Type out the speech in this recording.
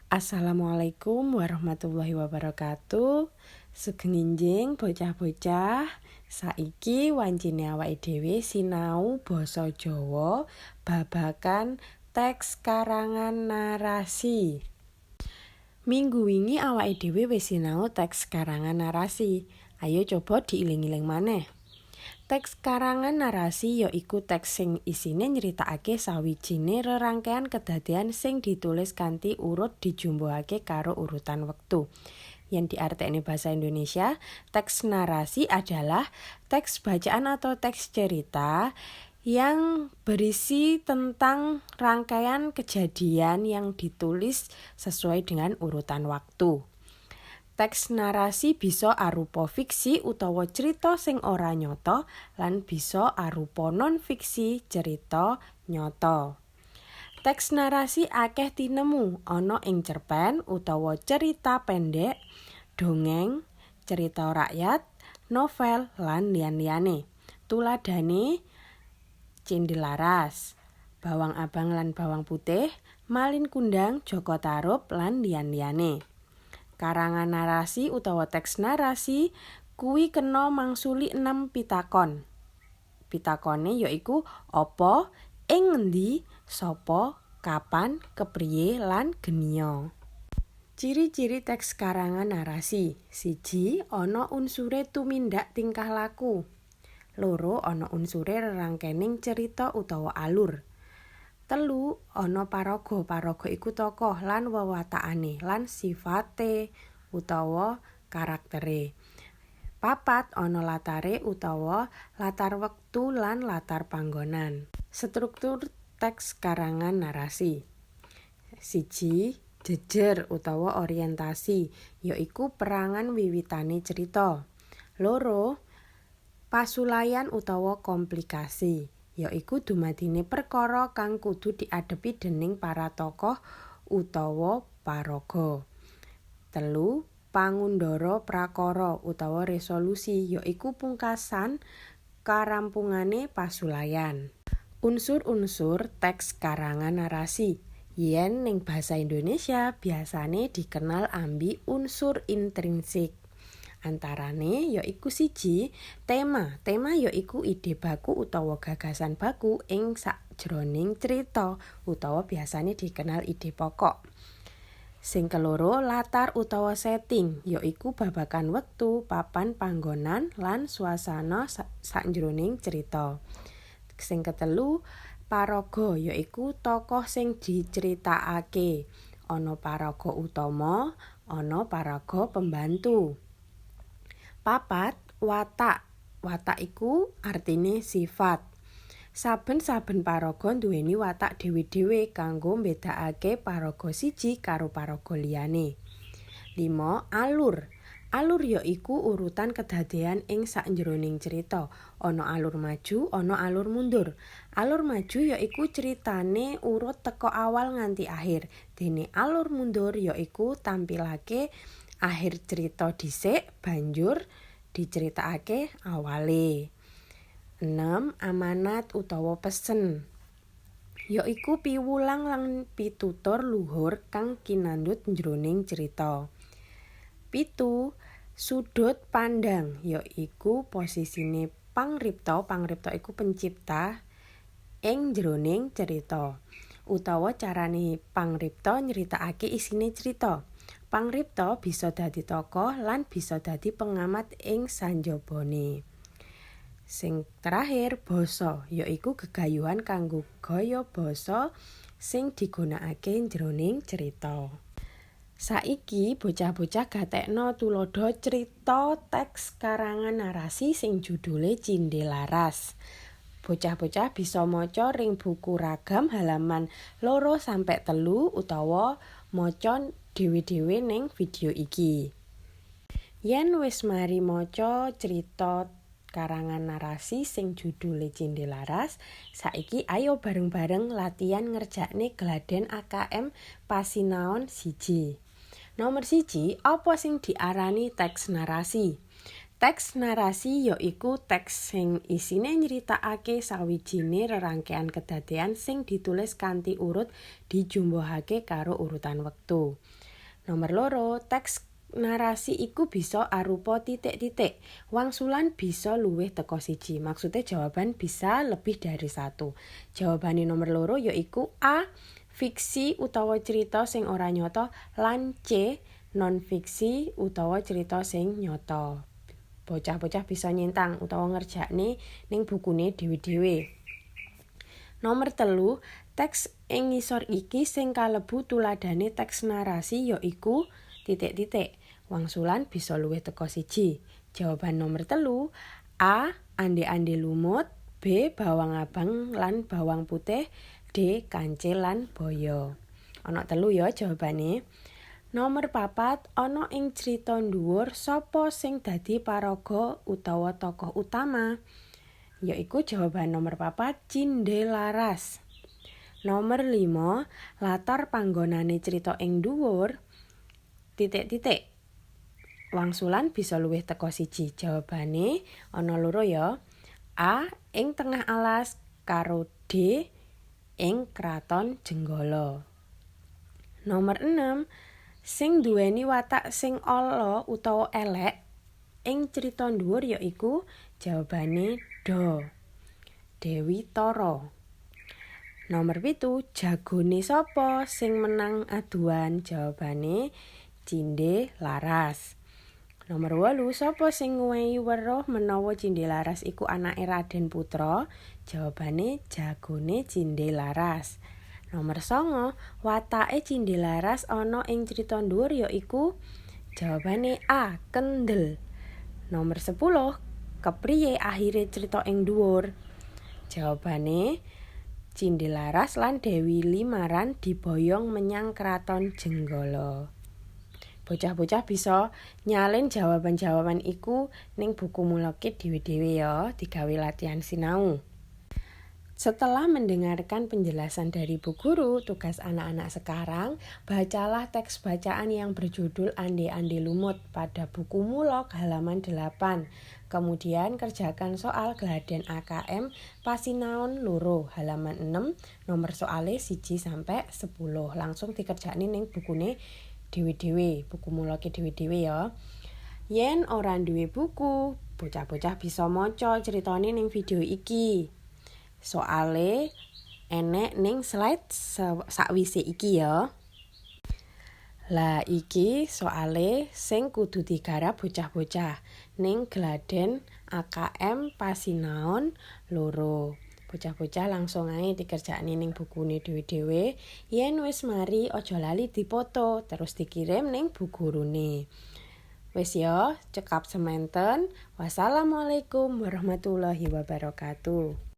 Assalamualaikum warahmatullahi wabarakatuh. Sugeng enjing bocah-bocah. Saiki wancine awake dhewe sinau basa Jawa babagan teks karangan narasi. Minggu wingi awake dhewe wis sinau teks karangan narasi. Ayo coba diiling-iling maneh. Teks karangan narasi ya iku teks sing isine nyritakake sawijine rerangkean kedadean sing ditulis kanthi urut dijumbuhake karo urutan wektu. Yen diartekne basa Indonesia, teks narasi adalah teks bacaan atau teks cerita yang berisi tentang rangkaian kejadian yang ditulis sesuai dengan urutan waktu. Teks narasi bisa arupa fiksi utawa crita sing ora nyata lan bisa arupa non-fiksi cerita nyata. Teks narasi akeh tinemu ana ing cerpen utawa cerita pendek, dongeng, cerita rakyat, novel, lan liyan-liyane. Tuladhane Cindil Laras, Bawang Abang lan Bawang Putih, Malin Kundang, Jaka Tarub, lan liyan-liyane. Karangan narasi utawa teks narasi kuwi kena mangsuli 6 pitakon. Pitakone yaiku apa, ing ngendi, sapa, kapan, kepriye lan geniya. Ciri-ciri teks karangan narasi. 1, ana unsure tumindak tingkah laku. 2, ana unsure rerangkening cerita utawa alur. 3, ana paraga. Paraga iku tokoh lan wewatakane lan sifate utawa karaktere. 4, ana latare utawa latar wektu lan latar panggonan. Struktur teks karangan narasi. 1, jejer utawa orientasi, yaiku perangan wiwitane cerita. 2, pasulayan utawa komplikasi, yaiku dumadine perkara kang kudu diadepi dening para tokoh utawa paraga. 3, pangundara prakara utawa resolusi, yaiku pungkasan karampungane pasulayan. Unsur-unsur teks karangan narasi. Yen ning basa Indonesia biasane dikenal ambi unsur intrinsik. Antarane yaiku 1, tema. Tema yaiku ide baku utawa gagasan baku ing sakjroning crita utawa biasane dikenal ide pokok. Sing keloro, latar utawa setting, yaiku babagan wektu, papan panggonan lan suasana sakjroning crita. Sing ketelu, paraga, yaiku tokoh sing diceritakake. Ana paraga utama, ana paraga pembantu. 4, watak. Watak iku artine sifat. Saben-saben paraga nduweni watak dhewe-dhewe kanggo mbedakake paraga siji karo paraga liyane. 5, alur. Alur yaiku urutan kedadean ing sakjroning crita. Ana alur maju, ana alur mundur. Alur maju yaiku critane urut teka awal nganti akhir. Dene alur mundur yaiku tampilake akhir crita dhisik banjur diceritakake awale. 6, amanat utawa pesen, yaiku piwulang lan pitutur luhur kang kinandhut jroning crita. 7, sudut pandang, yaiku posisine pangripta. Pangripta iku pencipta ing jroning cerita utawa carane pangripta nyritakake isine crita. Pangripta bisa dadi tokoh lan bisa dadi pengamat ing sanjabane. Sing terakhir, basa, yaiku gegayuhan kanggo gaya basa sing digunakake jroning cerita. Saiki bocah-bocah gatekno tuladha crita teks karangan narasi sing judule Cindil Laras. Bocah-bocah bisa maca ring buku ragam halaman 2 sampe 3 utawa maca dhewe-dhewe ning video iki. Yen wis mari maca crita karangan narasi sing judule Cindil Laras, saiki ayo bareng-bareng latihan ngerjakne gladen AKM pasinaon 1. Nomor 1, apa sing diarani teks narasi? Teks narasi ya iku teks sing isine nyritakake sawijine rerangkean kedadean sing ditulis kanthi urut dijumbuhake karo urutan wektu. Nomor 2, teks narasi iku bisa arupa titik-titik. Wangsulan bisa luwih teko siji. Maksude jawaban bisa lebih dari satu. Jawabane nomor 2 ya iku A. Fiksi utawa cerita sing ora nyata lan C. Non fiksi utawa cerita sing nyata. Bocah-bocah bisa nyentang utawa ngerjakne ning bukune dhewe-dhewe. Nomor 3, teks ing ngisor iki sing kalebu tuladhane teks narasi ya iku titik-titik. Wangsulan bisa luwih teko siji. Jawaban nomor 3, A. Ande-ande lumut, B. Bawang abang lan bawang putih, D. Kancil lan boyo. Ana 3 ya jawabane. Nomor 4, ana ing crita dhuwur sapa sing dadi paraga utawa tokoh utama? Yaiku jawaban nomor 4, Cindhe Laras. Nomor 5, latar panggonane crita ing dhuwur titik-titik. Wangsulan bisa luwih teko siji. Jawabane ana 2 ya. A. Ing tengah alas karo D. Ing kraton Jenggala. Nomor 6, sing duweni watak sing ala utawa elek ing crita dhuwur ya iku jawabane D. Dewi Tara. Nomor 7, jagone sapa sing menang aduan? Jawabane Cindhe Laras. Nomor 8, sapa sing nguwehi weruh menawa Cindhe Laras iku anake Raden Putra? Jawabane jagone Cindhe Laras. Nomor 9, watake Cindhe Laras ana ing crita dhuwur ya iku jawabane A. Kendel. Nomor 10, kepriye akhire crita ing dhuwur? Jawabane Cindhe Laras lan Dewi Limaran diboyong menyang kraton Jenggala. Bocah-bocah bisa nyalin jawaban-jawaban iku ning buku muloke dhewe-dhewe ya, digawe latihan sinau. Setelah mendengarkan penjelasan dari Bu Guru, tugas anak-anak sekarang, bacalah teks bacaan yang berjudul Ande-Ande Lumut pada buku Mulok halaman 8. Kemudian kerjakan soal Gladen AKM Pasinaon 2 halaman 6, nomor soale 1 sampai 10. Langsung dikerjakne ning bukune dhewe-dhewe, buku muloke dhewe-dhewe ya. Yen ora duwe buku, bocah-bocah bisa maca critane ning video iki. Soale enek ning slide sakwise iki ya. Lah iki soale sing kudu digarap bocah-bocah ning Gladen AKM Pasinaon 2. Bocah-bocah langsung ae dikerjakne ning bukune dhewe-dhewe. Yen wis mari aja lali dipoto terus dikirim ning bu gurune. Wis ya, cekap sementen. Wassalamualaikum warahmatullahi wabarakatuh.